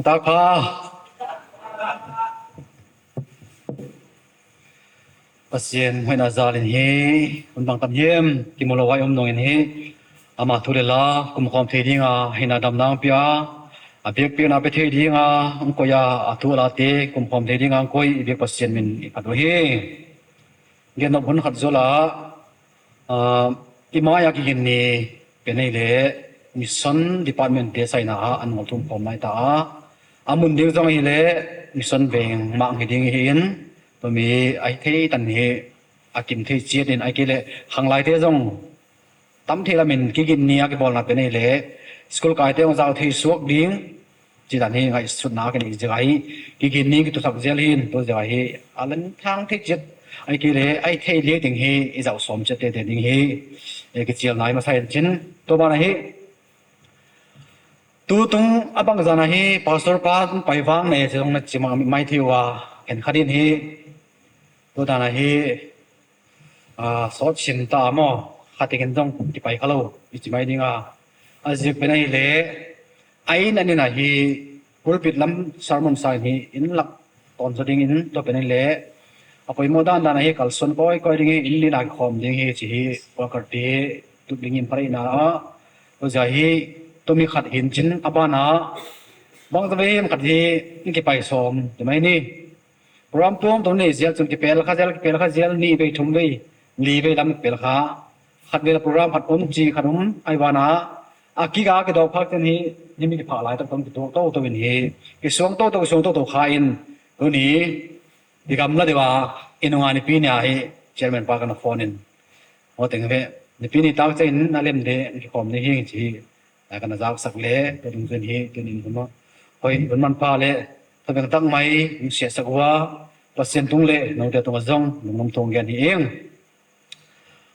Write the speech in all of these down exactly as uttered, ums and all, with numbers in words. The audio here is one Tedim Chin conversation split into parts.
Tak pha. Pasian hoihna zal in hi, hun bang tam hiam kimu lo vai om dongin hi, ama thu le la kumkhawm thei dinga hina damna ang pia, a biakpiakna pe thei dinga ang koih a, a thu a late kumkhawm thei dinga ang koih i biak Pasian min i phat uh hi. Gen nop hun khat zaw la, ah, i mai-a kigin ni pen ei le mission department te saina ah an ngol thum khawm lai ta a, a mun ding zong hi le mission veng mah hi ding hi in, tumi ai thei tan hi a kim thei ciat in ai kei le khanglaite zong tam thei lamin kigin ni a kibawlna pen ei le school kaite hong zau thei suak ding ci dan hi ngaihsutna ka nei zia hi. Kigin ni kitusak zel hi in tu zia hi a lan thang thei ciat ai kei le ai thei liai ding hi i zau sawm ciat tete ding hi. E, kicial nai masa in cin tu bana hi. Tutung a bangzana hi pastor pa pai vang ne ci zong na ci mai thei uh a, en khat in hi tu dana hi, ah, sawt sim ta maw, khat tekin zong kipai kha lo i ci mai dinga, a ziak pen ahi le a inn a nina hi pulpit lam sermon sa in hi inn lak tawn zaw dingin tua pen ahi le a poimawh dandan ahi kalsuan kawikawi ding hi inn nina kikhawm ding hi ci hi worker te tut dingin pharihna ah tua zia hi tumi khat hin cin a bana bangza vei him khat hi in kipai sawm ti mai ni. Program tuamtuam nei zial cun kipel kha zial, kipel kha zial, nih vei, thum vei, li vei lam kipel kha. Khat vei la program khat um ci khat um ai vana a kik a kidawk phak ten hi, himi kiphah lai tak tawm kituak toto in hi kisuang toto, kisuang toto kha in tuni i gam la deuh a i nunga nipi ni a hi chairman pa kan phone in aw teng ve nipi ni tak ciang in a lem de kikhawm ni hi ci hi. Lai kan a zaksak le tua dungzun hi tunin hun hoih hun manpha le thabeng tak mai hong siasak uh a Pasian tung le note tungah zong lungdam thong gen hi ing.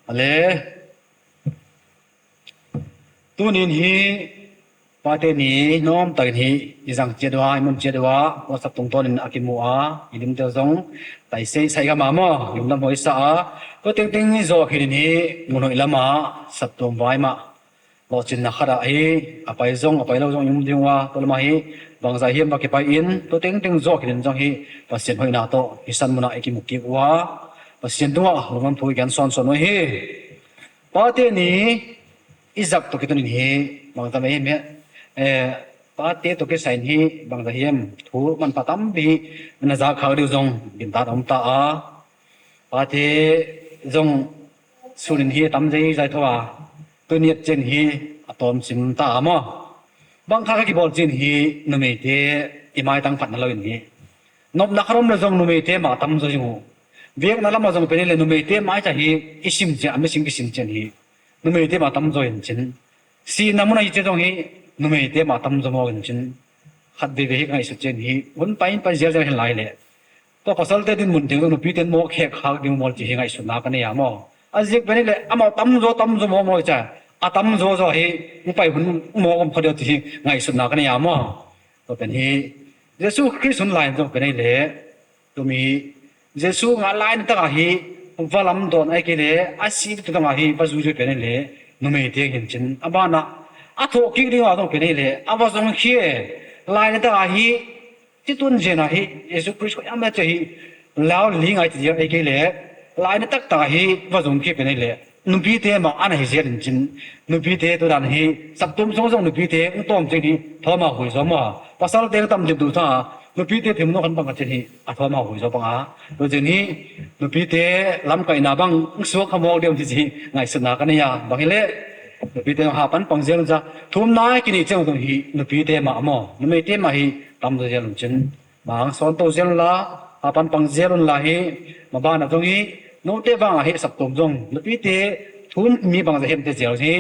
A le tunin hi pate ni nawm takin hi i zang ciat uh a i mun ciat uh a WhatsApp tungtawnin a kimu a i limte zong taisei sai gama maw lungdam hoih sa a tua tengteng zawh khinin hi mun hoih lama saptuam vai mah lawhcinna khatah hi a pai zong a pai lo zong i um ding uh a tua lamah hi bangzah hiam va kipai in tua tengteng zawh khinin zong hi Pasian hoihna tawh hi san munah i kimu kik uh a Pasian tungah lungdam thu i gen sawnsawn uh hi. Pate ni i zak tawh kitunin hi bangzah mai hiam hi, eh, pate tawh kisai in hi bangzah hiam thu manpha tampi hi na zak khak deuh zong gintat a om ta a pate zong sunin hi a tam zeizai tho a tuniat cin hi a tawm sim ta a maw? Bang kha ka kibawl cin hi numeite i maitang phatna lo in hi nopna khat om le zong numeite mah a tam zaw zing uh. Biakna lamah zong pen hi le numeite mah i cah hi i sim cian a missing kisim cian hi numeite mah a tam zaw in cin sihna mun a hi cia zong hi numeite mah a tam zaw maw in cin khat veve hi ka ngaihsut cian hi hun pai in pai zialzial hin lai le Tua pasalte dinmun teng zong nupite in mawk khek khak ding maw ci hi ngaihsutna ka nei a maw? A ziak pen hi le amau tamzaw tamzaw mawk maw hi ca a tamzaw zaw hi hong pai hun mawk om kha deuh ci hi ngaihsutna ka nei a maw? Tua pen hi Jesu Khrist hun lai in zong pen hi le tumi Jesu ngah lai na takah hi va lamdawn ai kei le a si tu tangah hi va zuizui pen hi le numei teng hin cin a banah a thawh kik dingah zong pen hi le a va zong khia lai na takah hi Citun zen ah hi Jesu Khrist khuaiam le cia hi lau li ngai ci ziau ei kei le lai na taktak ah hi va zong khi pen ei le nupite mah an ahi zial in cin nupite tu dan hi saptum sung zong nupite ung tawm cing hi thawma hui zaw maw pasal te tam dip duh ta nupite thim nu kan bang ka cin hi a thawma hui zaw bang a tu cin hi nupite lamkaina bang ung suak kha mawk diam ci ci ngaihsutna ka nei a bang hi le nupite ha pan pang zial un ca thum nai kini ceng zong hi nupite mah maw numeite mah hi tam zaw zial un cin Bang sawn to zel unla, a pan pang zel unla hi, ma ban a zong hi, note vang a hi saptuam zong, nupite thum mi bang za hem te zel hi,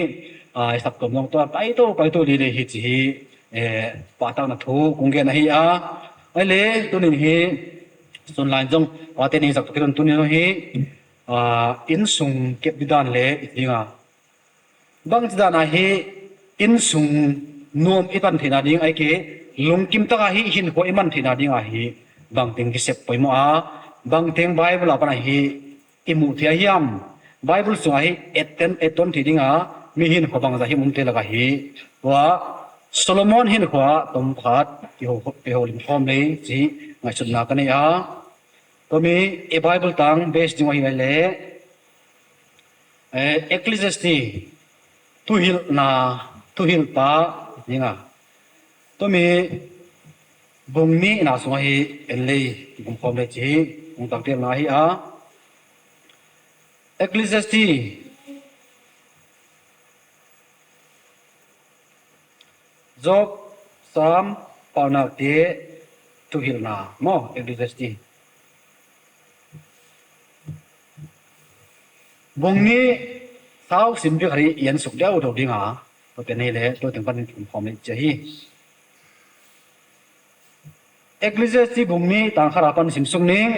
a saptuam zong to pai to, pai to li le hi ci hi, eh, pahtakna thu kong gen ahi a, ai le tunin hi, sun lain zong, pate ni zak to kilun tunin zong hi, a, inn sung kep di dan le i tinga, Bangci dan ahi innsung nuam i pan theihna ding ahi ke lungkim taka hi hinkhua i man theihna ding ahi bangteng kisep poimawh a bangteng Bible a pan ahi i muh thei ahiam? Bible sungah hi etten etton thei dinga mi hinkhua bangza hi umte laka hi tua Solomon hinkhua tom khat i ho, i holim khawm lei ci ngaihsutna ka nei a. Tumi i Bible tang base ding ahi leh, eh, Ecclesiastes, thuhilhna, thuhilhpa dinga, tumi bung nihna sungah hi en lei, i gum khawm lei ci hi, hong taktelna hi a. Ecclesiastes, Job, Sam, Paunakte, thuhilhna maw, Ecclesiastes. Bung nih sau simpi khat i en suk deuh deuh dinga, tua pen hi leh, tua teng panin i gum khawm lei ci hi. Ecclesiastes bung nih tang khat a pan simsuk ning.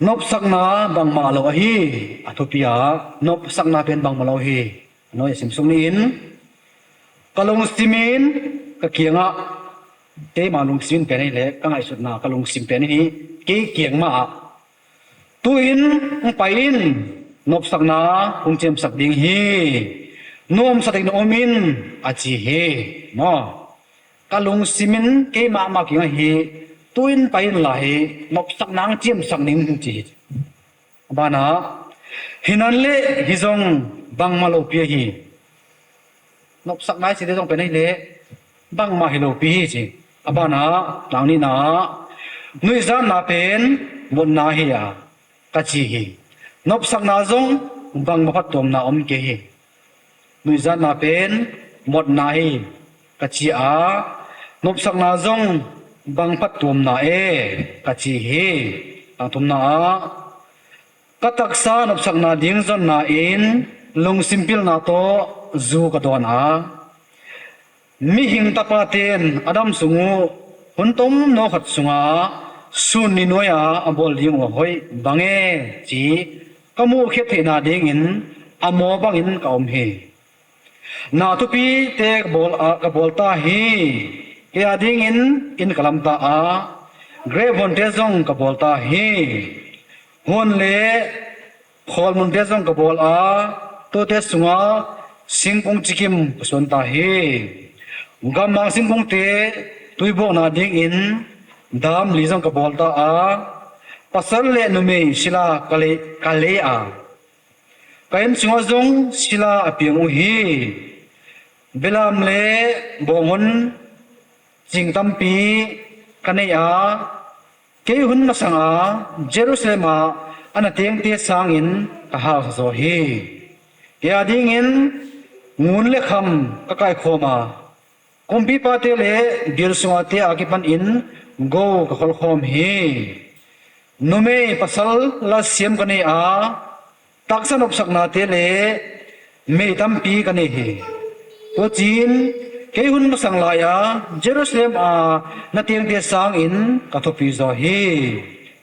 Nopsakna bangmah lo ahi, a thupi a, nopsakna pen bangmah lo hi. A nuai a simsuk ni in, ka lungsim in ka kiangah, keima lungsim in pen hi leh, ka ngaihsutna, ka lungsim pen hi, kei kiang mah ah, tu-in hong pai in, nopsakna hong ciamsak ding hi, nuamsa takin hong om in, a ci hi. Maw, ka lungsim in keimah mah kiangah hi, tu-in pai inla hi, nopsakna hong ciamsak ning, ci hi. A banah, hi nan leh hi zong bangmah lopi ahi. Nopsakna i cite zong pen hi leh, bangmah hi lopi hi ci. A banah, tang nihna, nuihzatna pen mawtna hi a, ka ci hi. Nopsakna zong bangmah phattuamna om kei hi. Nuihzatna pen mawtna hi, ka ci a, nopsakna zong bang phattuamna e, ka ci hi. Tang thumna ah, ka taksa nopsakna ding zonna in lungsim pilna tawh zu ka dawn a, mihing tapate in a dam sung uh hun tomno khat sungah sun ni nuai-a a bawl ding uh a hoih bang e, ci ka muhkhiat theihna dingin a maw bangin ka om hi. Na thupite ka bawl, ah, ka bawl ta hi. Kei a dingin inn ka lam ta a, grep huante zong ka bawl ta hi. Huan le khawl munte zong ka bawl a, tuate sungah singkung cikim ka suan ta hi. Gammang singkungte tuibuakna dingin dam li zong ka bawl ta a, pasal le numei sila ka lei, ka lei a, ka inn sungah zong sila a piang uh hi. Belam le bawnghon cing tampi ka nei a, kei hun masanga Jerusalem ah a na tengte sangin ka halzaw hi. Kei a dingin ngun le kham ka kaikhawm a, kumpipate le bil sungate a kipanin go ka kholkhawm hi. Numei pasal la siam ka nei a, taksa nopsaknate le mei tampi ka nei hi. Tua cin kei hun masang lai-a Jerusalem a na tengte sangin ka thupi zaw hi.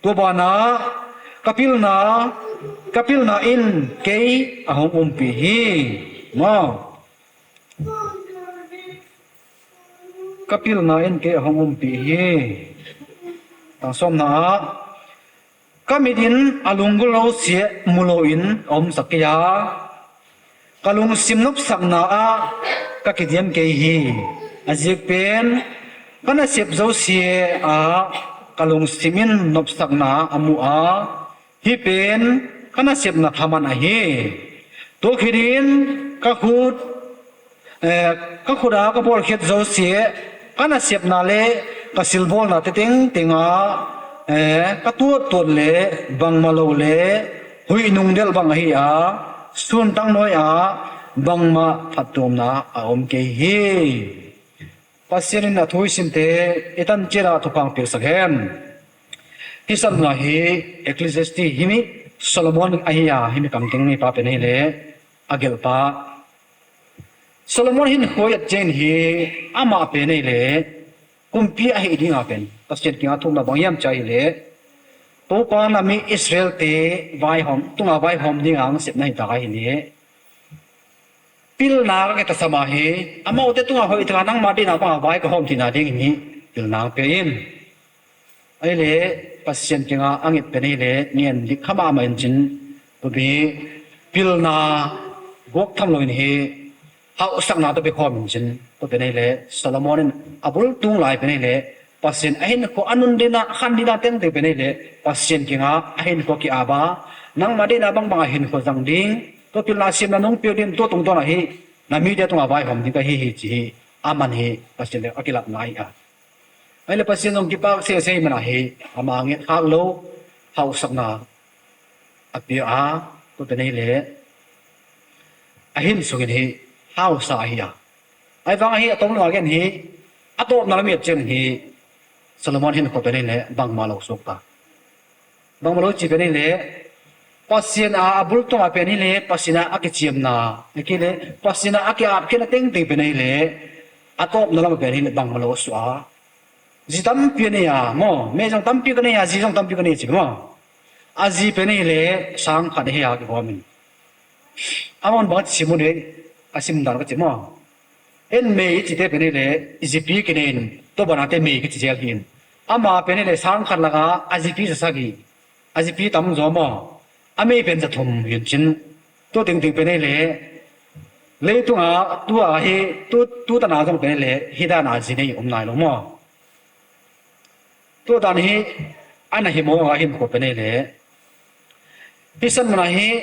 Tua banah ka pilna, ka pilna in kei a hong umpih hi. Maw? Ka pilna in kei a hong umpih hi. Tang sawmna ah, ka mit in a lunggulh zosia mu loin a omsak kei a, ka lungsim nopsakna ah ka kidiam kei hi. A ziak pen ka nasep zosia ah ka lungsim in nopsakna a mu a, hih pen ka nasepna thaman ahi. Tua khit in ka khut, eh, ka khut a ka bawlkhiat zosia, ka nasepna le ka silbawlna te tengteng ah, eh, ka tuattuat le bangmah lo le huih nungdelh bang ahi a, sun tang nuai-ah bangmah phattuamna a om kei hi. Pasian in a thu i simte i tan ciat ah thupha hong piaksak hen. Hih sapna hi Ecclesiastes, hih mi Solomon ahi a, hih mi kamteng mipa pen ahi leh a gelhpa. Solomon hinkhua i et ciangin hi amah pen ahi leh kumpi ahih dinga pen Pasian kiangah thumna bang hiam cih ahi leh, Topa na mi Israel-te vaihawm, tunga vaihawm dinga hong sepna hi tak ahi leh, pilna ka kitasam a hi, amaute tungah hoih taka nangma deihna banga vai ka hawm theihna dingin hi pilna hong pia in. Ahi leh Pasian kiangah a nget pen ahi leh ngen dik kha mahmah in cin, tua pi pilna guak tham loin hi, hauhsakna tawh pia khawm in cin, tua pen ahih leh Solomon in a bul tung lai pen ahih leh Pasian a hinkhua a nun dingin a khan dingin tengteng pen ahih leh Pasian kiangah a hinkhua ki-ap a, nangmah deihna bangbang a hinkhua zang ding, tua pilna siamna nong piak ding, tua tungtawn ah hih na mite tungah vaihawm ding ka hi hi ci hi. Aman hih Pasian le a kilapna ahi a. Ahih leh Pasian zong kipak sese ahih manin hih ama nget khak lo hauhsakna a pia a, tua pen ahih leh a hin sungin hih hausa ahi a. Ahih vang hih a tawpna gen hih, a tawpna lam i et ciangin hih Solomon hinkhua pen ahih leh bangmah lo suak ta. Bangmah lo ci pen ahih leh Pasian a, a bul tungah pen ahih leh Pasian a a kiciamna, ahih kei leh Pasian a a ki-apkhiatna tengteng pen ahih leh a tawpna lamah pen ahih leh bangmah lo a suak a. Zi tampi a nei a maw, mei zong tampi ka nei a, zi zong tampi ka nei ci maw. A zi pen ahih leh sang khat ahi a kigawm in. Amah bang a ci sim uh dei, a sim dan ka ci maw. En mei i cite pen ahih leh zipi kinei in, tua banah te mei kici zel hi in. Amah pen ahih leh sang khat lakah a zipi za sagih, a zipi tam zaw maw. A mei pen za thum hi in cin. Tua tengteng pen ahih leh leitungah tua hi, tu, tu tan a zong pen ahih leh hih dan a zi nei om nai lo maw. Tua dan hi a na hi mawk a, hinkhua pen ahih leh hih san man ah hih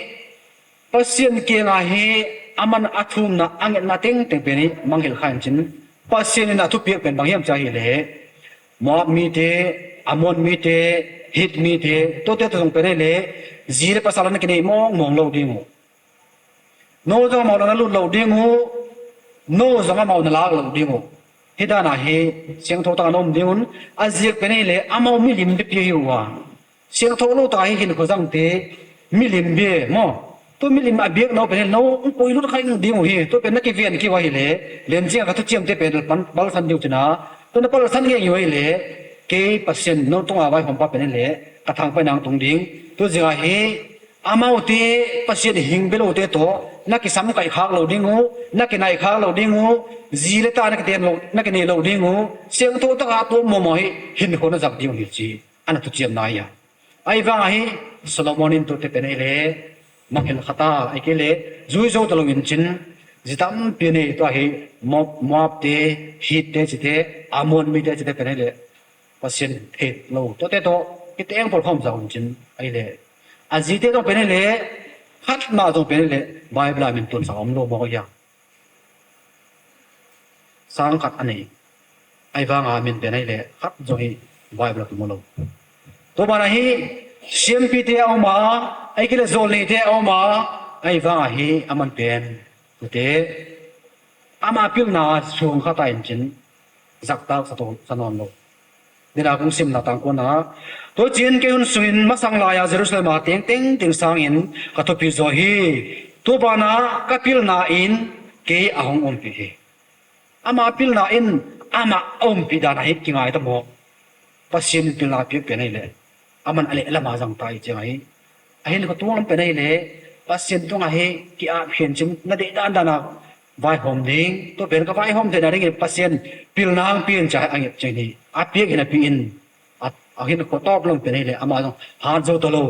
Pasian kiangah hih aman a thumna a ngetna tengteng pen hih mangngilh kha in cin. Pasian in a thupiak pen bang hiam cih ahih leh Moab mite, Ammon mite, Hit mite, tuate tawh zong pen ahih leh zi le pasal na kinei mawngmawng lo ding uh. No zong amau na lut loh ding uh, no zong amau na lak loh ding uh. Hih dan ah hih siangtho tak a na om ding un, a ziak pen ahih leh amau milim biapi hi uh a. Siangtho lo tak ah hih hinkhua zangte milim bia maw. Tua milim a biakna uh pen ahih leh no hong poi lut kha ding uh hi. Tua pen na kiven kei uh ahih leh, len ciang a ka thuciamte pen pan palsan ding uh cin a. Tua na palsan ngei uh ahih leh kei Pasian no tungah vaihawmpa pen ahih leh ka thangpaihna hong tung ding. Tua ziak ah hih amaute Pasian hing bia lote tawh na kisamkaih khak lo ding uh, na kinaih khak lo ding uh, zi le ta na kiten lo, na kinei lo ding uh, siangtho tak a tua mawhmawh hih hinkhua na zak ding uh hi ci a na thuciamna hi a. Ahih vang ah hih Solomon in tuate pen ahih leh mangngilh kha ta, ahih kei leh zui zo ta lo in cin, zi tampi a nei tua hih Mo-, Moabte, Hitte cite, Ammon mite cite pen ahih leh Pasian theih lo tuate tawh kiteng pawl khawm zak un cin ahih leh a zite zong pen ahih leh khat mah zong pen ahih leh Bible ah min tuansak a om lo mawk hi a. Sang khat a nei, ahih vang a min pen ahih leh khat zong hih Bible ah kimu lo. Tua banah hih siampite a om a, ahih kei leh zawlneite a om a, ahih vang ah hih aman pen tuate ama pilna sung khat ah in cin zaktak sa to, sa nawn lo. Dena kong simna tangkuan ah, tua ci-in kei hun sungin masang lai-a Jerusalem a tengteng ting sangin ka thupi zaw hi. Tua banah ka pilna in kei a hong ompih hi. Ama pilna in amah a ompih dan ah hih kingai ta maw. Pasian in pilna piak pen ahih leh aman a lehlam a zang ta hi ciang ahi. A hinkhua tung lam pen ahih leh Pasian tungah hih ki-apkhiat in cin, na deih dandan a vaihawm ding, tua pen ka vaihawm theihna dingin Pasian pilna hong pia in ci-a a nget ciang hi. A piak hi napi in a, a hinkhua tawp lam pen ahih leh amah zong hat zo ta lo.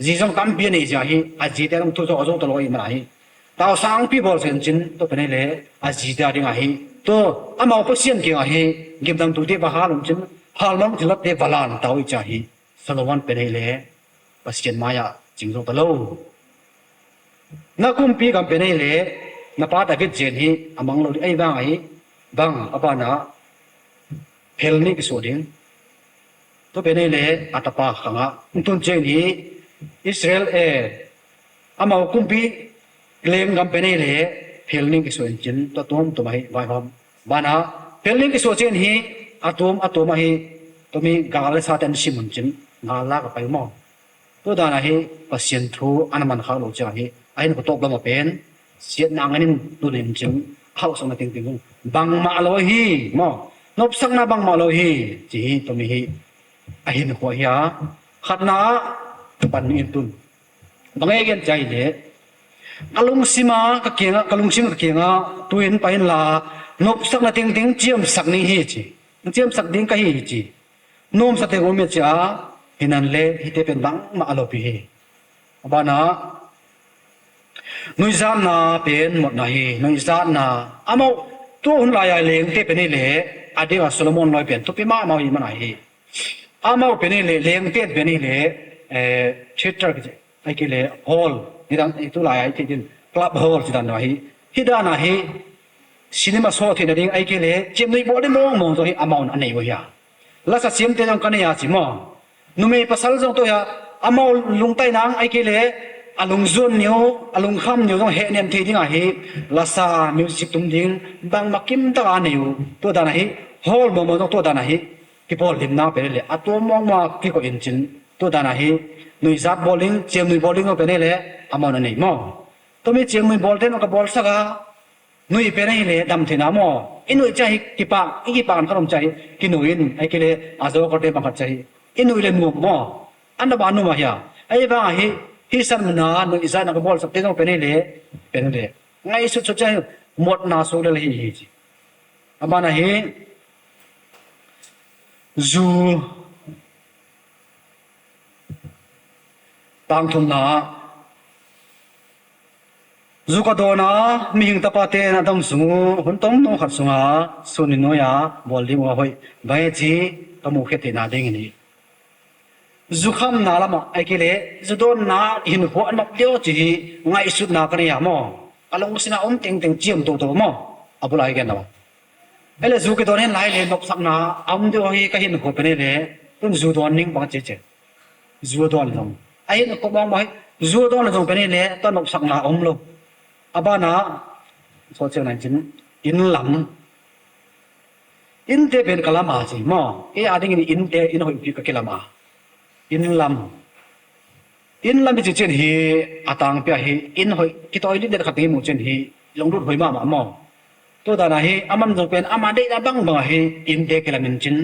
Zi zong tampi a nei ziah hi, a zite zong thu zo a zo ta lo ahih man ahi. Tau sangpi bawl zen cin, tua pen ahih leh a zite a dingah hi. Tua amau Pasian kiangah hi, gimdamtute va hal un cin, halmang thilate va lan ta uh hi ci-a hi. Solomon pen ahih leh Pasian mai-ah cing zo ta lo. Na kumpi gam pen ahih leh na pa David zen hi a mang lo ding, ahih vang ahi. Bang a banah phel nih kisuah ding. Tua pen ahih leh a tapa khangah hong tun ciangin hi Israel, eh, amau kumpi lenggam pen ahih leh phel nih kisuah in cin, tua tuamtuam ahi vaihawm. Banah phel nih kisuah ciangin hi a tuam a tuam ahi, tua mi gal le sate an sim un cin, gal lak a pai uh maw. Tua dan ahi, Pasian thu a na man khak lo ciang ahi, a hinkhua tawp lamah pen siatna ngen in tun in cin, hauhsakna tengteng zong bangmah lo hi maw, nopsakna bangmah lo hi ci hi. Tua mi hi a hinkhua hi a, khatna ah pan in tun. Bang e gen ci ahih leh, ka lungsim a ka kiangah, ka lungsim ka kiangah tu-in pai inla, nopsakna tengteng ciamsak ni hi ci. Ciamsak ding ka hi hi ci. Nuamsa teng om hi ci a, hi nan le hihte pen bangmah a lopi hi. A banah Nuihzatna pen mawtna hi, nuihzatna. Amau tu hun lai-a lengte pen hi leh, a dingah Solomon lawi pen thupi mahmah hi man ahi. Amau pen hi leh, lengte pen hi leh, eh, theater kici, ahih kei leh hall, nidang, eh, tu lai-a i theih ding club hall ci dan ahi. Hih dan ahi, cinema show theih nading ahih kei leh, ciamnuih bawl ding mawngmawng zong hi amau in a nei uh hi a. Lasa siamte zong ka nei a ci maw. Numei pasal zong tua hi a, amau lungtaina ang ahih kei leh, a lungzuan ni uh, a lungkham ni uh zong hehnem thei ding ahi. Lasa music tum ding, bangmah kimtak a nei uh. Tua dan ahi, hall mawngmawng zong tua dan ahi. Kipawl limna pen hi leh, a tua mawngmawng a kikoih in cin. Tua dan ahi, nuihzat bawl ding, ciamnuih bawl ding zong pen hi leh, amau in a nei maw. Tua mi ciamnuih bawlte zong ka bawlsak a, nuih pen ahih leh dam theihna maw. I nuih ciang hi kipak, i kipak an khat om ciang hi kinuih in, ahih kei leh a zawkalte bang khat ciang hi i nuih leh nuam maw. An dam a nuam ahi a. Ahih vang ahi, hih san muna nuihzatna ka bawlsakte zong pen ahih leh, pen ahih leh ngaihsutsut ciang hi mawtna suk lel hi hi ci. A ban ahi, zu tang thumna ah, zu ka dawn a, mihing tapate na dam sung uh, hun tawng nung khat sunga sun i nuai a bawl ding uh a hoih bang e ci ka muhkhiat theihna dingin hi. Zu khamna lamah ahih kei leh zu dawnna hinkhua a nop deuh ci hi ngaihsutna ka nei a maw. Ka lungsim a om tengteng ciam toto maw. A bul a i gen lo. Ei le zu kidawn hen lai le nopsakna a om deuh hi ka hinkhua pen hi le, tun zu dawn ning bang ci ci. Zu dawn zong a hinkhua mawngmawng hi, zu dawn zong pen hi le tua nopsakna a om lo. A bana sawt ciang nai cin, inn lam. Innte pen ka lam a ci maw. Ei a dingin innte inn hoihpi ka kilam a. Inn lam. Inn lam i ci cian hi a tangpi a hi, inn hoih kitawi litlet khat ding i muh cian hi, lunglut huai mahmah maw. Tua dan a hi, a man zong pen ama deihna bangbang a hi, innte kilam in cin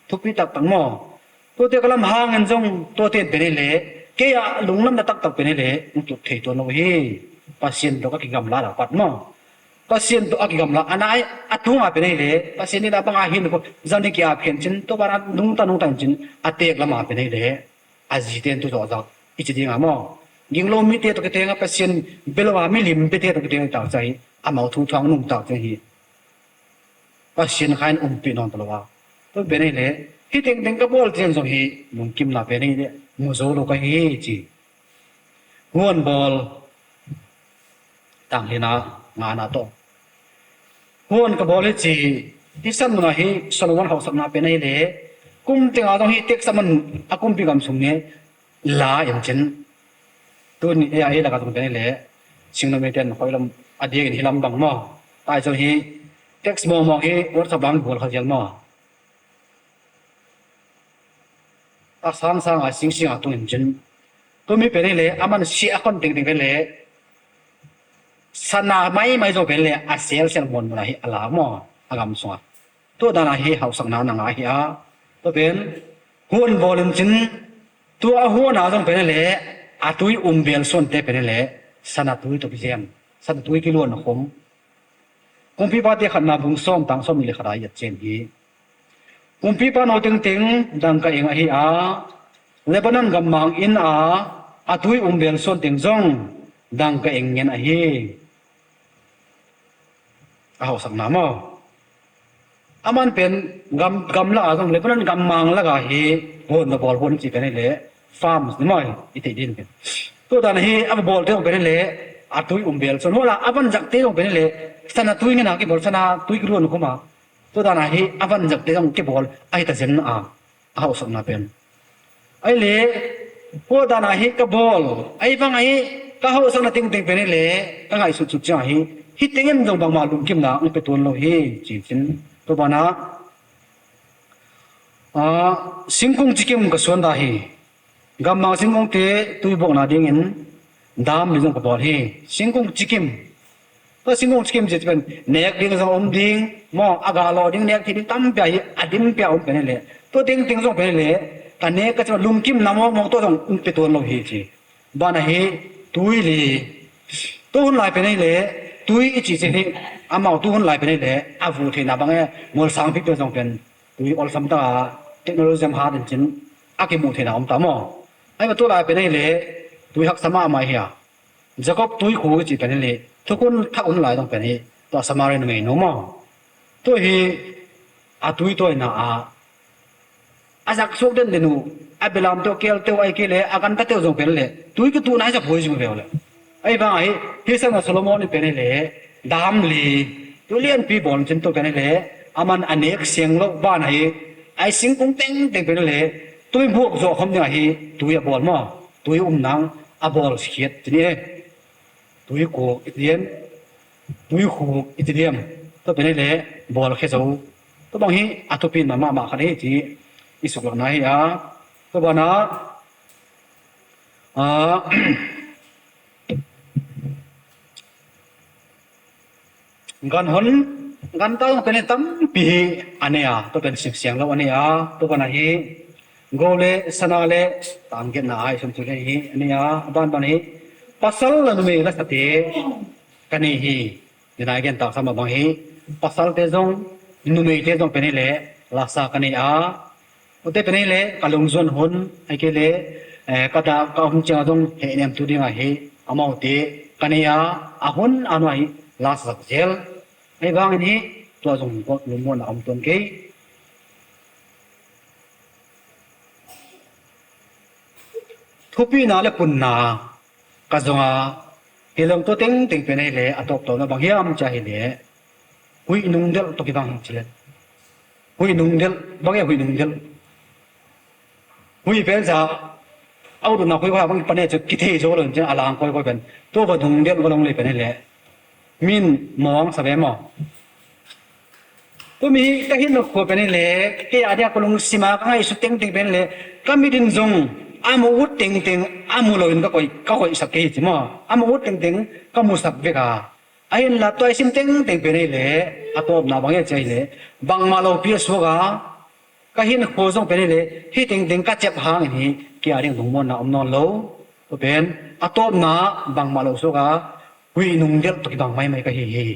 thupi taktak maw. Tuate ka lam hangin zong tuate in pen hi le, kei a lunglamna taktak pen hi le, hong tut thei tuan lo hi. Pasian tawh ka kigamla la pat maw. Pasian tawh a kigamla a nai a tunga pen hi le, Pasian deihna banga hin ko zang ding ki-ap khen cin, tua bana nungta nungta in cin a teek lama pen hi le, a zite in tu zawhzawh i ci dinga maw. Ginglo mite tawh kitenga Pasian bia lo a milim biate tawh kitenga i tak ciang hi, amau thu thuang nungtak ciang hi. Pasian kha in umpih nawn ta lo a. Tua pen hi le, hih tengteng ka bawl ciang zong hi lungkimna pen hi le, mu zo lo ka hi ci. Huan bawl. Tang hina ngana tawh huan ka bawl hi ci. Hih san nuna hi Solomon hauhsakna pen ahi le, kum tenga zong hi teksa man a kumpi gam sung nge la in cin. Tuni ei a ei laka zong pen ahi le, singnomite in hoih lam a diakin hi lam bang maw. Ai zong hi teks mawngmawng hi WhatsApp lang gual kha zial maw. A sangsang a singsing a tung in cin. Tumi pen hi le, a man si a khon tengteng pen le, sana maimai zo pen le, a selsel muanmuan a hi a la maw, a gam sunga. Tua dana hi hauhsakna na ngah hi a. Tua pen huan bawl in cin. Tua a huan a zong pen hi le, a tui um bel suante pen hi le, sana tui tawh kizem, sana tui kiluan a khum. Kumpipate khatna bung sawm tang sawm nih le khat a i et cian hi. Kumpipa no tengteng dangka eng ahi a, Lebanon gammang inn a a tui um bel suan teng zong dangka eng ngen ahi. A hauhsakna maw. A man pen gam, gamla a zong Lebanon gammang laka hi huan na bawl huan ci pen hi le, farms ni maw, i theih din pen. Tua dan hi a va bawlte zong pen hi le, a tui um bel suan. Huan a a vanzakte zong pen hi le, sana tui ngena kibawl, sana tui kiluan khuma. Tua dana hi a vanzakte zong kibawl ahi ta zen a, a hauhsakna pen. Ahi le, tua dana hi ka bawl, ahi vang ahi ka hauhsakna tengteng pen hi le, ka ngaihsutsut ciang ahi, hih tengin zong bangmah lungkimna hong pia tuan lo hi, ci cin. Tua bana, ah, singkung cikim ka suan ta hi. Gammang singkungte tui buakna dingin dam li zong ka bawl hi. Singkung cikim. Tua singkung cikim ci pen nek ding zong om ding maw, a gah lawh ding, nek thei ding tampi a hi, a dimpia om pen hi le. Tua tengteng zong pen hi le, ka nek ka ci lungkimna mawkmawk tua zong hong pia tuan lo hi ci. Bana hi tui li. Tua hun lai pen hi le, tui i ci ci hi, amau tua hun lai pen hi le, a vuh theihna bang e, mualsang pipia zong pen tui awlsam taka technology zam hat in cin a kimuh theihna om ta maw. Ahi ma tua lai pen ahi le tui haksa mahmah hi a. Jakob tuikhu kici pen hi leh, thukhun thak hun lai zong pen hi, tua Samaria numei nu maw. Tua hi a tuitawina ah a zak suak den den uh, a belamte uh, kelte uh, ahih kei leh a gantate uh zong pen leh tui kituhna hi zak huai zing uh ve uh leh. Ahih vang ahi, hih sang a Solomon in pen hi leh dam li, tui lianpi bawl cin tua pen hi leh, aman a nek siang loh ban ahi, a singkung tengteng pen hi leh tui buak zawh khawm ding ahi, tui a bawl maw, tui um nang a bawl khiat ci ni e. Tuikhuk i ci diam, tuikhuk i ci diam, tua pen hi leh bawlkhia zo. Tua bang hi a thupi mahmah khat hi ci i suklakna hi a. Tua banah, ah, ganhon, ganta zong pen hi tampi hi a nei a, tua pen sim siang lo a nei a. Tua banah hi, go le sana le tanggetna a i sum tu le hi a nei a. A banban hi, pasal la numei la sate ka nei hi. Denai gen tak sama bang hi, pasalte zong, numeite zong pen hi leh lasa ka nei a. Ute pen hi leh ka lungzuan hun, ahih kei leh, eh, ka dah ka om ciang a zong hehnem tu ding ahi, amaute ka nei a, a hun a nuai hi lasa sak zel. Ahih vangin hi, tua zong lungmuanna om tuan kei. Thupina le punna ka zong a, hi leng tua tengteng pen hi leh a tawptawpna bang hiam ci a hi leh, huih nungdelh tawh kibang hi ci leh. Huih nungdelh, bang e huih nungdelh. Huih pen sa, a ut utna khuikhuai bang pan e ci kithei zo lo in ci a lang kawikawi pen. Tua va nungdelh va long lei pen hi leh, min mawng sa ve maw. Tumi hi ka hin khua pen hi leh, kei a dia ka lungsim a ka ngaihsut tengteng pen hi leh, ka mit in zong a mu ut tengteng a mu lo in ka koih, ka koihsak kei hi ci maw. A mu ut tengteng ka musak vek a. A hin la tua i sim tengteng pen hi leh, a tawpna bang hi a ci a hi leh, bangmah lopi a suak a, ka hin khua zong pen hi leh, hih tengteng ka ciap hangin hi, kei a ding lungmuanna om nawn lo. Tua pen, a tawpna bangmah lo suak a, huih nungdelh tawh kibang maimai ka hi hi.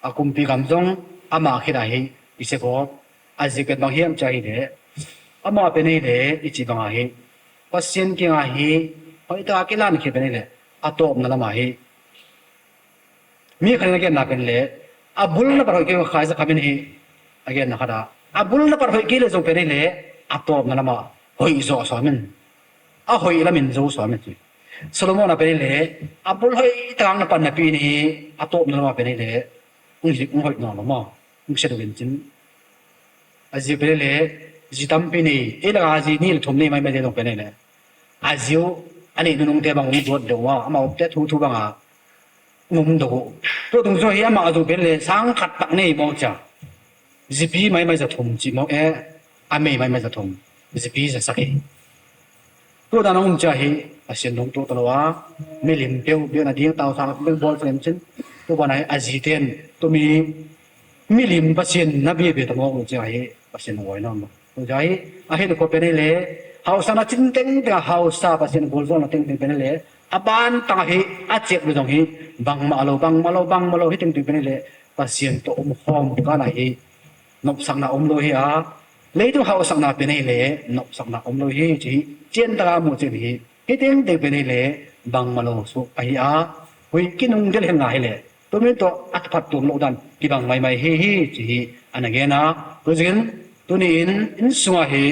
A kumpi gam zong amah khit a hi, i sia gawp. A ziak pen bang hiam ci a hi leh, amah pen hi leh, i ci bang a hi, Pasian kiang a hi, hoih tak a kilan khit pen hi leh, a tawpna lam a hi. Mi khat in a genna pen leh, a bul na pat hoih kei, Khaisa Khamin hi a genna khat a, a bul na pat hoih kei leh zong pen hi leh, a tawpna lam a hoih zawh sawm in, a hoih lam in zo sawm in ci. Solomon a pen hi leh, a bul hoih tak na pan napi in hi, a tawpna lam a pen hi leh, hong zik, hong hoih nawn lo maw, hong sia deuh in cin. A zi pen hi leh, zi tampi nei, ei lak a zi nih le thum nei maimaite zong pen hi leh, a zi uh a neih nunungte bang hong zuat deuh uh a, amau te thuthu bang a hong um deuh uh. Tua tung zong hi amah a zong pen hi leh, sang khat tak nei mawk cia. Zipi maimai za thum ci mawk e, a mei maimai za thum. Zipi za sak hi. Tua dan a um cia hi, Pasian dong tuak ta lo a, milim peuh, biakna ding tau sang beng bawl sa lem cin. Tua banah hi, a zite in, tumi milim Pasian na bia bia ta mawk lo cia hi, Pasian a ngawi nawn lo. Tua cia hi, a hin khua pen hi leh, hauhsakna cin tengteng a hauhsa Pasian gualzawhna tengteng pen hi leh, a ban tang a hi, a ciap lo zong hi, bangmah lo, bangmah lo, bangmah lo, hi tengteng pen hi leh, Pasian tawh om khawm kan a hi, nopsakna om lo hi a, leitung hauhsakna pen hi leh nopsakna om lo hi ci hi, cian taka muh cian hi, hi tengteng pen hi leh bangmah lo suk a hi a, huih kinungdelh hi nga hi leh, tumin tawh a phat tuam loh dan kibang maimai hi hi ci hi, a na gen a, tuzin, tuni in, inn sungah hi,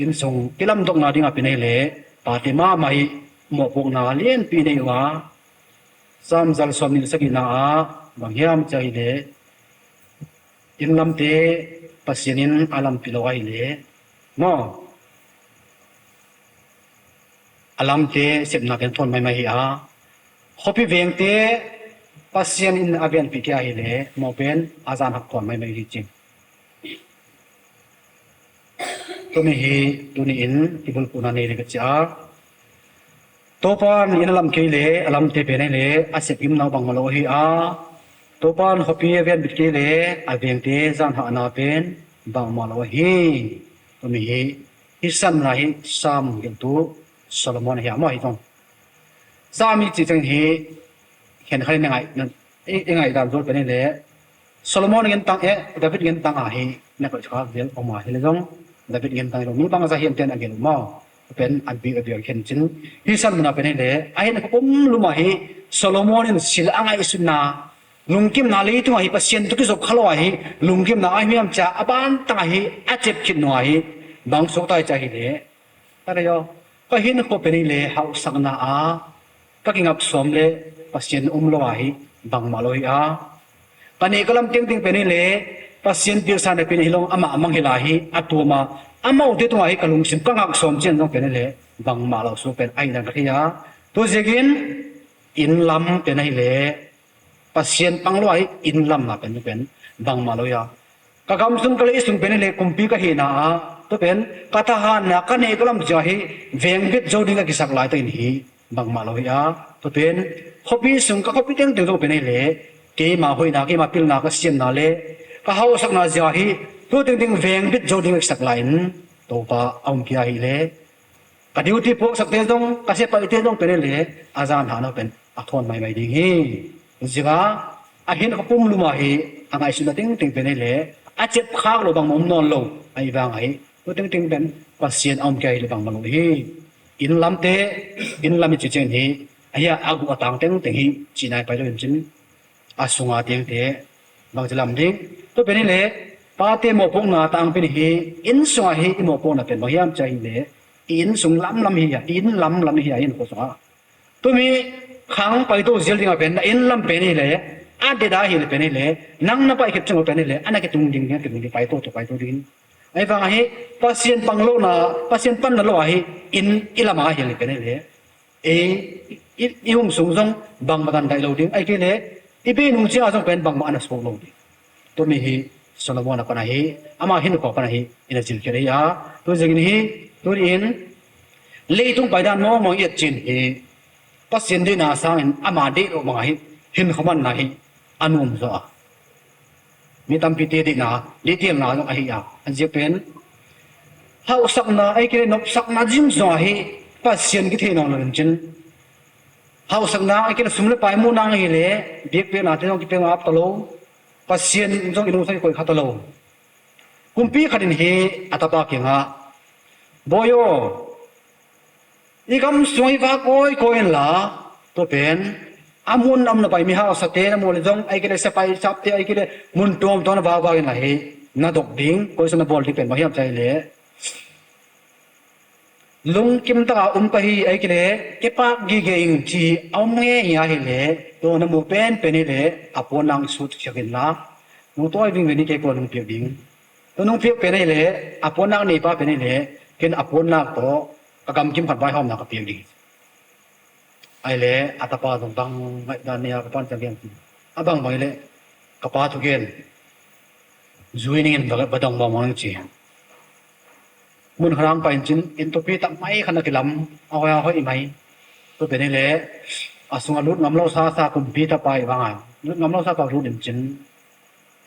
inn sung kilamdokna dingah pen hi leh, pate mahmah hi, mawhpuakna lianpi nei uh a, Sam zalsawm nih le sagihna ah bang hiam ci a hi leh, inn lamte Pasian in a lampi lo a hi leh, maw, a lamte sepna pen thawn maimai hi a, khuapi vengte Pasian in a venpih kei a hi leh, maw, pen a zan hak thawn maimai hi ci. Tuni hi, tuni in i bulphuhna nei ding ka ci a, Topan inn a lam kei leh a lamte pen a hi leh a sep gimna uh bangmah lo hi a, Topan khuapi a venbit kei leh a vengte zan hahna pen bangmah lo hi. Tuni hi, hih sanna hi Sam gelhtu Solomon ahi a, maw, hi zong Sam i cih ciangin hi, khen khat in i ngaih, i, i ngaih dan zual pen hi leh, Solomon gentang eh, David gentang ah hi na koih khak zel om a hi leh zong, David ngen tang lo, mi bangzah hiam ten a gel uh maw. Pen a bik a bik khen cin. Hih san muna pen hi le, a hin a pum luma hi Solomon in sil a ngaihsutna, lungkimna leitung ahi Pasian tu kizop kha lo ahi, lungkimna a hiam cia a ban tang ahi, a cep khit nua hi, bang suk tai cia hi le. Ka rei aw, ka hinkhua pen hi le hauhsakna a ka kingap sawm le Pasian um lo ahi bangmah lo hi a. Ka nih ka lam tengteng pen hi le Pasian piaksa na pen hi long amah mang hi la hi a tuama, amaute tungah hi ka lungsim ka ngak sawm cian zong pen hi le bangmah lo su pen ahi dan ka thei a. Tu ziakin inn lam pen ahi le Pasian pang lo ahi inn lamna pen tu pen bangmah lo hi a. Ka gam sung ka lei sung pen hi le kumpi ka hihna ah tu pen ka thahatna ka nih ka lam zia hi vengbit zo ding ka kisak lai takin hi bangmah lo hi a. Tu pen khuapi sung ka khuapi tengteng zo pen hi le keima hoihna keima pilna ka siamna le ka hauhsakna zia hi tu tengteng vengbit zo ding ka kisak lai in Topa a um kia hi le ka duty puaksakte zong ka siapaite zong pen hi le a zan hahna pen a thawn maimai ding hi. Zia a hin a pum luma hi a ngaihsutna tengteng pen hi le a cep khak lo bangmah om nawn lo ahi vang ahi. Tu tengteng pen Pasian a um kia hi le bangmah lo hi. Inn lamte, inn lam i ci cian hi a hia a guh a tang tengteng hi cihna hi pai lo in cin. A sunga tiangte bangci lam ding. Tu pen hi le pate mawhpukna tang pen hi inn sunga hi i mawhpukna pen bang hiam cia hi le i inn sung lamlam hi a, i inn lamlam hi a, inn khua sunga. Tumi khang paito zial dingah pen na inn lam pen hi le a deda hi le pen hi le nang na paih khit ciangah pen hi le a na kitung ding ding a kitung ding paito tu paito ding. Ahi vang ahi Pasian pang lohna, Pasian panna lo ahi inn i lamah hi le pen hi le ei i, i hum sung zong bangmah dan daih lo ding, ahi kei le i bei nung ciangah zong pen bangmah a na suak lo ding. Tumi hi Solomon a pan ahi, ama hinkhua pan ahi i na zilkhiat ahi a. Tu zingin hi tuni in leitung paidan mawngmawng i et cin hi Pasian deihna sangin ama deih loh bangah hi hinkhua manna hi a nuam zaw a. Mi tampite deihna deihtelna zong ahi a, a ziak pen hauhsakna ahi kei le nopsakna zing zong ahi Pasian kithei nawn lo in cin. Hauhsakna ahi kei le sum le pai muhna ahi le biakpiaknate zong kipia ngap ta lo. Pasian zong i lungsa kikoih kha ta lo. Kumpi khat in hi a tapa kiangah, Bawi aw, i gam sung i va kawikawi inla, tua pen a mun a um na pai mi hausate na muh le zong ahi kei le siapai sapte ahi kei le mun tuamtuam na vauvau inla hi na dok ding, koisan na bawl ding pen bang hiam cia hi le lungkim taka um ka hi ahi kei le kipak gige ing ci a um nge hi ahi le tua na muh penpen hi le a puannak sut siak inla nung tawi vingveng hi kei kua nung piak ding. Tua nung piak pen ahi le a puannak neipa pen ahi le ken a puannak tawh ka gamkim khat vaihawmna ka piak ding. Ahi le a tapa zong bang ngaihdan nei a ka pan ciang a bangbang hi le ka pa thugen zui ningin va dong bangbang ci. Mun khat hang pai in cin inn thupi tak mai khat na kilam a hoih a hoih mai. Tua pen hi le a sungah lut ngam lo sasa kumpi tapa hi vanga lut ngam lo sasa lut in cin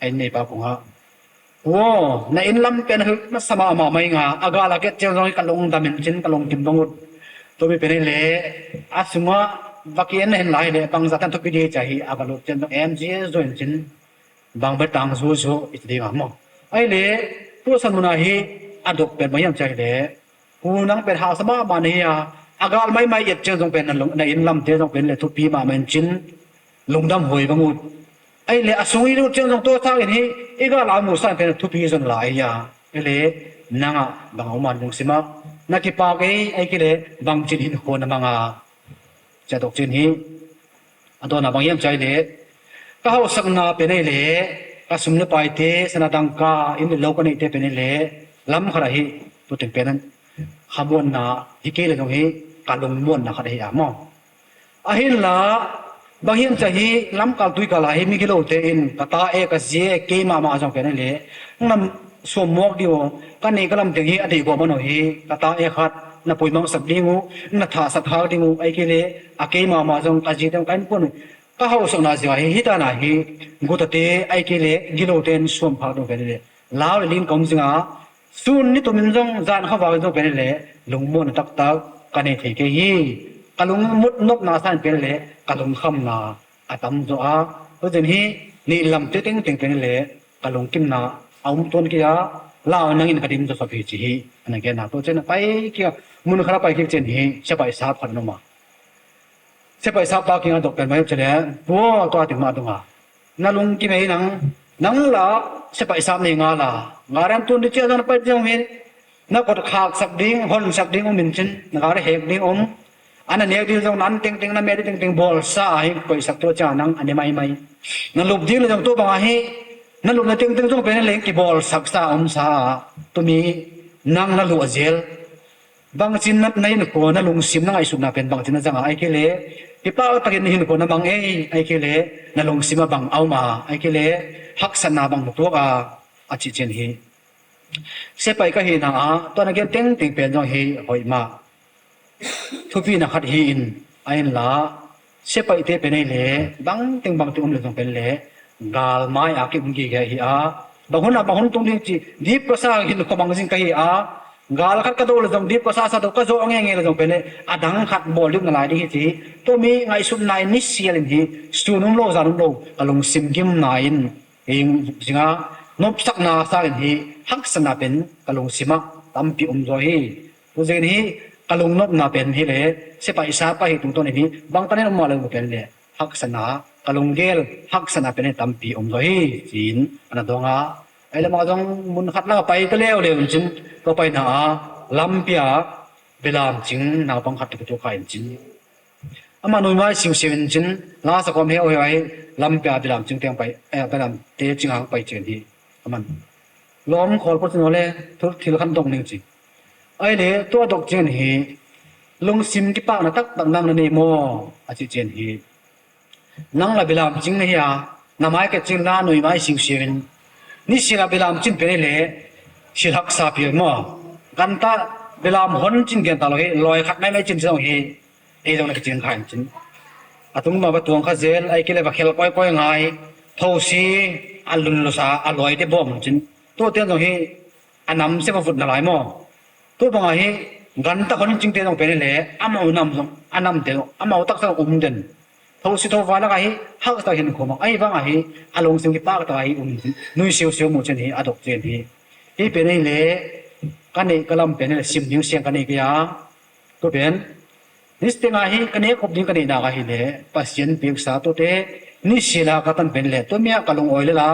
a inn neipa kungah, Pu aw, na inn lam pen a hoih masa mahmah mai nga a gal a ket ciang zong hi ka lungdam in cin ka lungkim bang ut. Tumi pen hi le a sungah va ki en na hen lai hi le bangzah tan thupi dih cia hi a va lut ciang zong M G S zo in cin bang bel tang zuzu i ti ding a maw. Ahi le tua san muna hi a dok pen bang hiam cia hi le Pu nang pen hausa mahmah na hi a a gal maimai i et ciang zong pen na inn lamte zong pen le thupi mahmah in cin lungdam huai bang ut. Ahi le a sung i lut ciang zong tua thakin hi i gal a musa in pen thupi zon lai hi a. Ahi le nangah bang a um a lungsimah na kipak ei ahi kei le bang cin hin khuan a mang a. Cia dok cin hi a dawnah bang hiam cia hi le ka hauhsakna pen ahi le ka sum le paite sana dangka inn le lo ka neihte pen ahi le lam khat ahi tuting pen khamuanna hi kei le zong hi ka lungmuanna khat ahi a maw. Ahinla bang hiam cia hi lamkal tuikal ah hi migilote in ka ta e ka zi e kei mahmah zong pen ahi le na suammuak ding uh ka neih ka lamteng hi a deih guah man uh hi ka ta e khat na puimangsak ding uh na thahsak khak ding uh ahi kei le a kei mahmah zong ka zite ka innkuan uh ka hauhsakna zia hi hi tana hi gutate ahi kei le gilote in suam khak ding uh pen ahi le lau le lin ka um zinga sun ni tumin zong zan khavak in zong pen ahi le lungmuanna taktak ka nei thei kei hi. Ka lungmut nopna sa in pen ahi le ka lungkhamna a tam zaw a. Tua zin hi nih lamte tengteng pen ahi le ka lungkimna a um tuan kei a. lau nangin ka dim zawsop hi ci hi. A na genna tua cian a pai kik a, mun khat a pai kik cian hi, siapaih sap khat an om a. Siapaih sap pa kiangah dok pen mah hi ci leh, tua, tua ti mah dong a, na lungkim ei nang, nang la siapaih sap nei ngal a, gari an tun ding ciang zong na pai ding om hi. Na kot khaksak ding, honsak ding om in cin, na gari hek ding om. A na nek ding zong na an tengteng, na meh ding tengteng bawlsa a hi, koihsak tua ciang nang a ne maimai. Na lup ding le zong tua bang a hi, na lupna tengteng zong pen leng kibawlsaksa omsa a, tumi nang na luah zel. Bangcin na, na hinkhua, na lungsim, na ngaihsutna pen bangcin na zang a, ahih kei leh kipak takin na hinkhua na mang ei, ahih kei leh na lungsim ah bang a om a, ahih kei leh haksatna bang na tuak a, a cih cian hi. Siapaih ka hihna ah tua na gen tengteng pen zong hi hoih mah. Thupina khat hi in, a inla, siapaihte pen ei leh bangteng bangteng om le zong pen leh galmai a ki-um gige hi a, bang hun a bang hun tung ding ci, dip ka sa, hinkhua mang zing ka hi a, gal khat ka do le zong, dip ka sa sa do, ka zawh ngenge le zong pen leh a dang khat bawl ding na lai ding hi ci hi. Tua mi ngaihsutna in nisial in hi, sun um lo, zan um lo, ka lungsim gimna in ing zing a, nopsakna sa in hi, haksatna pen ka lungsim ah tampi om zaw hi. Tua zing in hi, ka lungnopna pen hi leh siapaih sap ka hih tungtawn in hi, bangtan in om mah le pen leh haksatna, ka lunggel haksatna pen hi tampi om zaw hi, ci-in a na dawng a. Ei le mah zong mun khat lang a pai ta leuleu in cin, tua paina ah lampi ah belam cing naupang khat tawh kituak kha in cin. Amah nuimai siusiu in cin, la sa kawm heuheu ahi, lampi ah belam cing teng pai, eh, belamte cing hang pai cian hi. Aman lawm khawl pawh cin aw le, thil khat dong ning ci. Ahih leh tua dok cian hi, lungsim kipakna taktak nang na nei maw, a cih cian hi. Nang la belam cing na hi a, na mai ka cing la nuimai siusiu in, nisial a belam cin pen hi leh silhaksa pi maw. Ganta belam hon cin gen ta lo hi, lawi khat maimai cin ci zong hi. Ei zong na kicing kha in cin, a tung ma va tuang kha zel, ahih kei leh va khel kawikawi ngai, thosi a lunlusa a lawite bawm in cin, tuate zong hi a namsia va vut na lai maw. Tua bang a hi ganta hon cingte zong pen hi leh amau nam zong, a namte zong amau taksa zong um den. Thosi thovai lak a hi haksa hinkhua mang, ahih vang a hi a lungsim kipak tak a hi um in cin, nui siusiu mu cin hi, a dok cin hi. Hih pen hi leh ka neih ka lam pen hi leh sim ding siang ka nei kei a, tua pen niteng a hi ka nek khop ding ka neih nak ahih leh Pasian piaksa tuate nisial a ka tan pen leh tua mi ah ka lungawi lel a,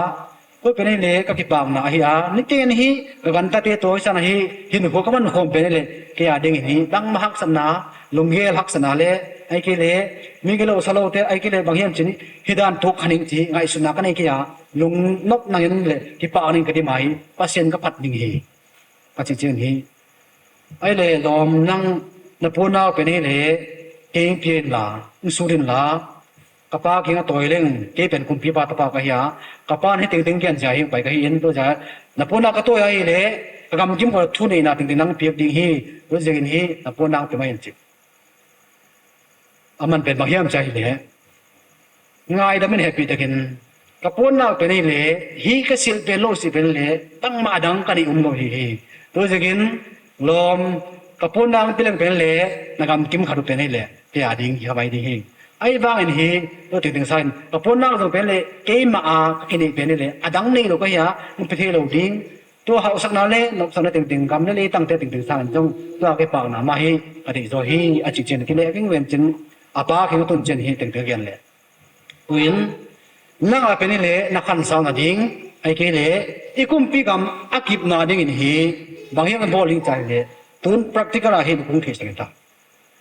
tua pen hi leh ka kipakna ahi a, niteng hi ka gantate tawi san ahi, hinkhua ka man khawm pen hi leh kei a ding in hi bangmah haksatna, lunggel haksatna le, ahih kei leh mi gilo salote, ahih kei leh bang hiam cin hi dan tuk kha ning ci ngaihsutna ka nei kei a, lungnop nangin le kipak nangin ka dim a hi, Pasian ka phat ding hi, ka ci cian hi. Ahih leh lawm, nang na puanau pen hi leh kei hong pia inla, hong sut inla, ka pa kiang a tawi leng, kei pen kumpipa tapa ka hi a, ka pa in hih tengteng gen zia hi hong pai ka hi in, tua zia na puanau ka tawi ahih leh ka gamkim khawng thuneihna tengteng nang piak ding hi, tua ziakin hi na puanau pia mai in ci. Aman pen bang hiam ci ahih leh, ngaidam in hehpih takin, ka puanau pen hi leh, hih ka silh pen lo silh pen hi leh bangmah a dang ka neih um lo hi hi. Tua ziakin lawm, ka puanau hong pia leng pen hi leh na gamkim khat uh pen hi leh kei a ding hi, ka vai ding hi. Ahih vangin hi, tua tengteng sa in ka puanau zong pen hi leh keimah a ka kineih pen hi leh a dang nei lo ka hi a, hong pia thei lo ding. Tua hauhsakna le nopsakna tengteng, gam le leitangte tengteng sangin zong tua kipakna mah hi ka deih zaw hi, a cih cian kileh vingven cin, a pa kiang a tun cian hi tengteng gen leh. Tu-in nang a pen hi leh na khansau nading, ahih kei leh i kumpi gam a kipna dingin hi bang hiam na bawl ding ci ahih leh, tun practical ah hi na kong theihsak in ta.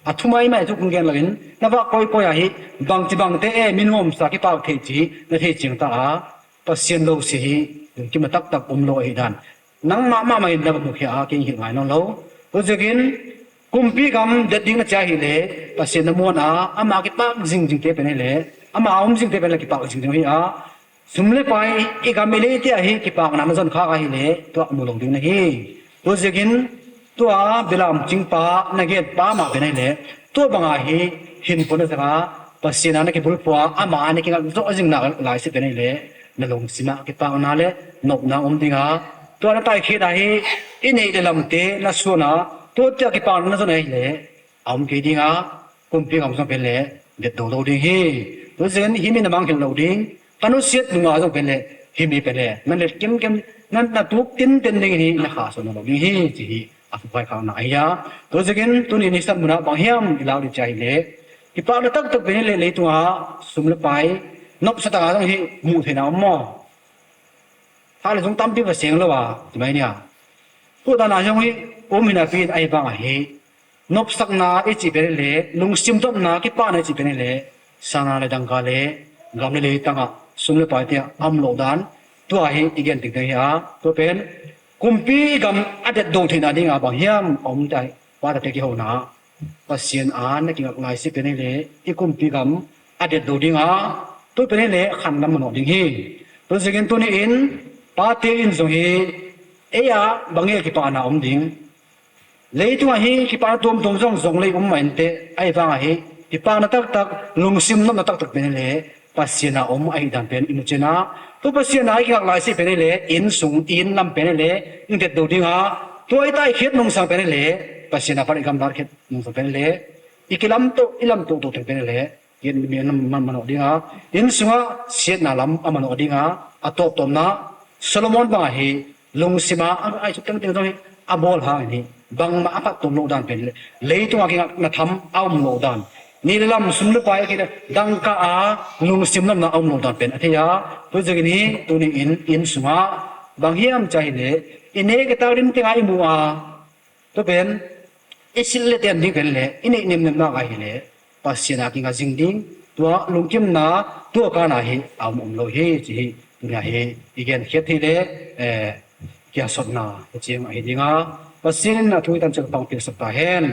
A thu maimai thu kong gen loin, na vak kawikawi ah hi bangci bangte e, mi nuamsa kipak theih ci na thei ciang ta a, Pasian lo si hi, lungkim a taktak om lo ahi dan nangmah mahmah in na va mukhia a, kei hilh ngai nawn lo. Tua ziakin kumpi gam det ding na ci ahih leh Pasian na muan a, ama kipak zingzingte pen hi leh, ama a om zingte pen hi leh kipak zingzing hi a, sum le pai, i gam i leite ah hi kipakna na zon khak ahih leh tua mu lo ding na hi. Tua ziakin tua belam cingpa na genpa mah pen hi leh tua bang a hi hinkhua na zang a, Pasian a na kibulphuh a, ama a na kingat zawh zing nak lai si pen hi leh na lungsim ah kipakna le nopna om ding a, tua na taikhiat ah hi i neih le lamte na suan a, tuate ah kipakna na zon ahih leh a om kei ding a, kumpi gam zong pen leh det do lo ding hi. Tua ziakin hih mi na mangngilh lo ding, ka nusiat nungak zong pen leh Himi pen le na let kemkem, na, na tuk tinten ding hi, na khahsuah nawn lo ding hi, ci hi. A thukhai khakna ahi a. Tua ziakin tuni nisan munah bang hiam i lak ding ci ahih leh, kipakna taktak pen hi leh leitungah sum le pai nopsa taka zong hi muh theihna om maw? Tha le zung tampi va seng lo a, ci mai nia. Tua dana zong hi um hi napi in ahi vang ahi. Nopsakna i cih pen hi leh, lungsim nopna kipakna i cih pen hi leh, sana le dangka le gam le leitangah sum le pai tiah a om loh dan, tua hi i gen ding hi a. Tua pen kumpi gam a detdo theihna dingah bang hiam a om ta hi. Pate kihona Pasian a na kingak lai si pen hi leh i kumpi gam a detdo ding a, tua pen hi leh khan lam manawh ding hi. Tua ziakin tuni in pate in zong hi ei a bang hi a kipahna om ding. Leitungah hi kipahna tuamtuam zong zong lei um mah inteh, ahi vang ahi kipakna taktak, lungsim nopna taktak pen hi leh Pasian a om ahi dan pen i mu ciangin ah, tua Pasian a i kingak lai si pen hi leh inn sung inn lam pen hi leh i detdo ding a, tua i taikhiat nungsang pen hi leh Pasian a pan i gamlat khiat nungsang pen hi leh i kilamto i lamto to teng pen hi leh i inn mi a manawh ding a, inn sungah siatna lam a manawh ding a, a tawptawpna Solomon bang ahi lungsima a ngaihsut tengteng zong hi a bawl hangin hi bangmah a phat tuam loh dan pen le, leitungah kingakna tham a om loh dan, nih le lam sum le pai a kina dangka a lungsim nopna a om loh dan pen a thei a. Tua ziakin hi tuni in inn sungah bang hiam ci ahih leh i nek i tak ding tengah i mu a, tua pen i silh le ten ding pen le i neih nemnem nak ahih leh Pasian a kinga zing ding, tua lungkimna tua kana hi a om om lo hi ci hi. Tuni a hi i genkhiat hi le, eh, kiasotna hi ciang ahi ding a, Pasian in a thu i tan ciang pangpilsak ta hen.